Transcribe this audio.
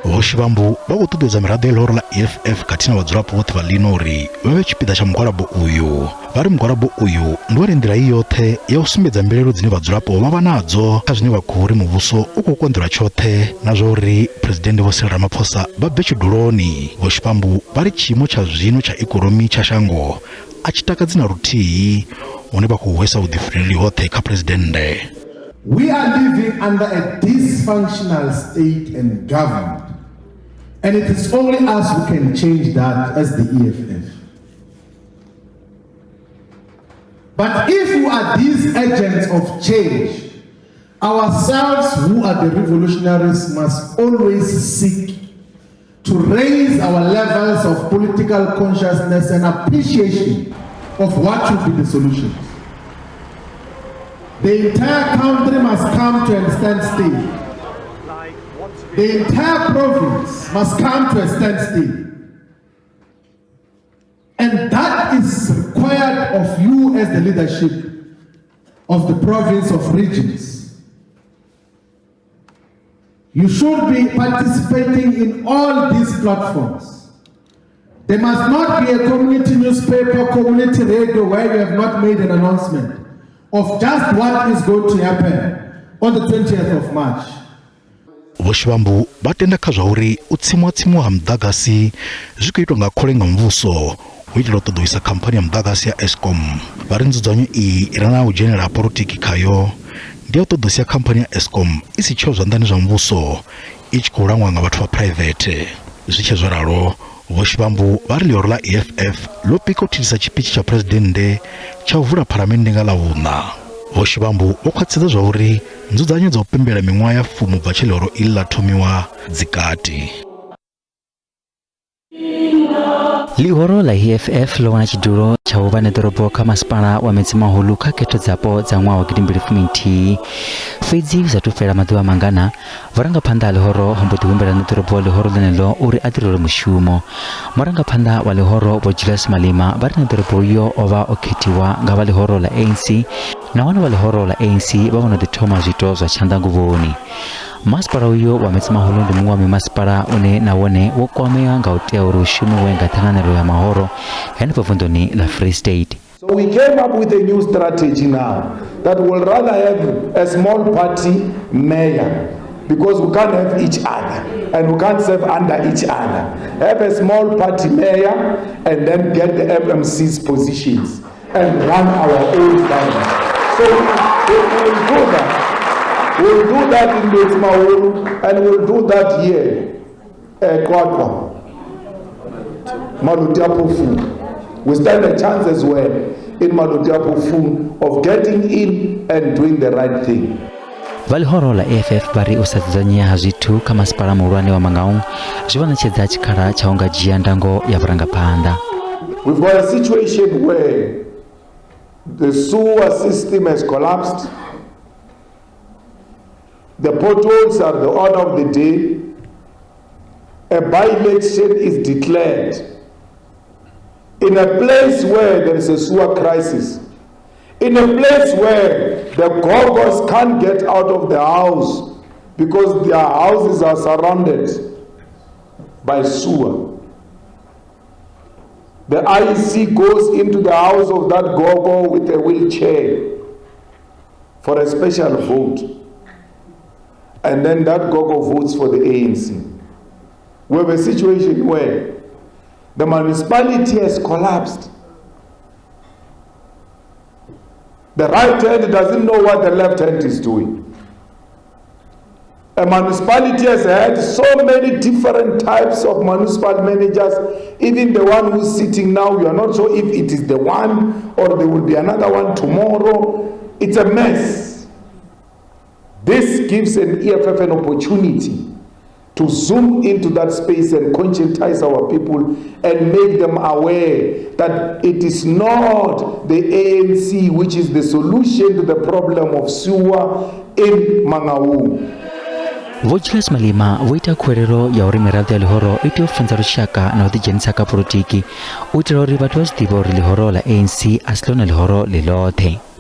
Vho Shivambu vha khou ṱuṱuwedza miraḓo ya ḽihoro ḽa EFF khathihi na vhadzulapo vhoṱhe vha ḽino uri vha vhe tshipiḓa tsha mugwalabo uyu. Vha ri mugwalabo uyu ndi wone nḓila i yoṱhe ya u sumbedza mbilaelo dzine vhadzulapo vha vha nadzo kha zwine vha khou ri muvhuso u khou konḓelwa tshoṱhe na zwa uri Phresidennde Vho Cyril Ramaphosa vha bve tshiduloni. Vho Shivambu vha ri tshiimo tsha zwino tsha ikonomi tsha shango a tshi takadzi na luthihi hune vha khou hwesa vhuḓifhinduleli hoṱhe kha Phresidennde. We are living under a dysfunctional state and government. And it is only us who can change that as the EFF. But if we are these agents of change, ourselves who are the revolutionaries must always seek to raise our levels of political consciousness and appreciation of what should be the solutions. The entire country must come to a standstill. The entire province must come to a standstill. And that is required of you as the leadership of the province of regions. You should be participating in all these platforms. There must not be a community newspaper, community radio where you have not made an announcement of just what is going to happen on the 20th of March. Vho Shivambu vha tenda kha zwa uri u tsimiwa tsimiwa ha muḓagasi zwi khou itwa nga khole nga muvhuso hu itela u ṱoḓa u isa khamphani ya muḓagasi ya Eskom. Vha ri nzudzanyo iyi i re na u dzhenelela ha polotiki khayo ndi ya u ṱoḓa u sia khamphani ya Eskom i si tsheho zwanḓani zwa muvhuso i tshi khou langwa nga vhathu vha phuraivethe. Zwi tshe zwo ralo, Vho Shivambu vha ri ḽihoro ḽa EFF ḽo pika u thithisa tshipitshi tsha Phresidennde tsha u vula Phalamennde nga Ḽavhuṋa. Vho Shivambu vho khwaṱhisedza zwa uri nzudzanyo dza u pembela miṅwaha ya fumu u bva tshe ḽihoro iḽi ḽa thomiwa dzi kati. Ḽihoro ḽa EFF ḽo wana tshidulo tsha u vha ṋeḓorobo kha masipala wa Metsimaholo kha khetho dzapo dza ṅwaha wa gidimbili fumi nthihi. Fhedzi hu sathu fhela maḓuvha mangana, Vhurangaphanḓa ha ḽihoro ho mbo ḓi humbela ṋeḓorobo wa ḽihoro ḽeneḽo uri a ḓirole mushumo. Murangaphanḓa wa ḽihoro Vho Julius Malema vha ri ṋeḓorobo uyo o vha o khethiwa nga vha ḽihoro ḽa ANC nahone vha ḽihoro ḽa ANC vha vho no ḓi thoma zwiito zwa tshanḓanguvhoni. Masipala uyo wa Metsimaholo ndi muṅwe wa mimasipala une na wone wo kwamea nga u tea uri u shumiwe nga ṱhanganelo ya mahoro henefho vunḓuni ḽa Free State. So we came up with a new strategy now that we'll rather have a small party mayor because we can't have each other and we can't serve under each other. Have a small party mayor and then get the FMC's positions and run our own government. So we will do that. We'll do that in Metsimaholo and we'll do that here at QwaQwa. Maluti-a-Phofung. We stand a chance as well in Maluti-a-Phofung of getting in and doing the right thing. Vha ḽihoro ḽa EFF vha ri u sa dzudzanyea ha zwithu kha masipala muhulwane wa Mangaung zwi vha ṋetshedza tshikhala tsha u nga dzhia ndango ya vhurangaphanḓa. We've got a situation where the sewer system has collapsed. The potholes are the order of the day. A by-election is declared in a place where there is a sewer crisis, in a place where the gogos can't get out of the house because their houses are surrounded by sewer. The IEC goes into the house of that gogo with a wheelchair for a special vote. And then that gogo votes for the ANC. We have a situation where the municipality has collapsed. The right hand doesn't know what the left hand is doing. A municipality has had so many different types of municipal managers. Even the one who's sitting now, you are not sure if it is the one or there will be another one tomorrow. It's a mess. This gives an EFF an opportunity to zoom into that space and conscientize our people and make them aware that it is not the ANC which is the solution to the problem of sewer in Mangaung. Vho Julius Malema vho ita khuwelelo ya uri miraḓo ya ḽihoro i tea u funza lushaka na u ḓidzhenisa kha polotiki u itela uri vhathu vha zwi ḓivhe uri ḽihoro ḽa ANC a si ḽone ḽihoro ḽi ḽoṱhe.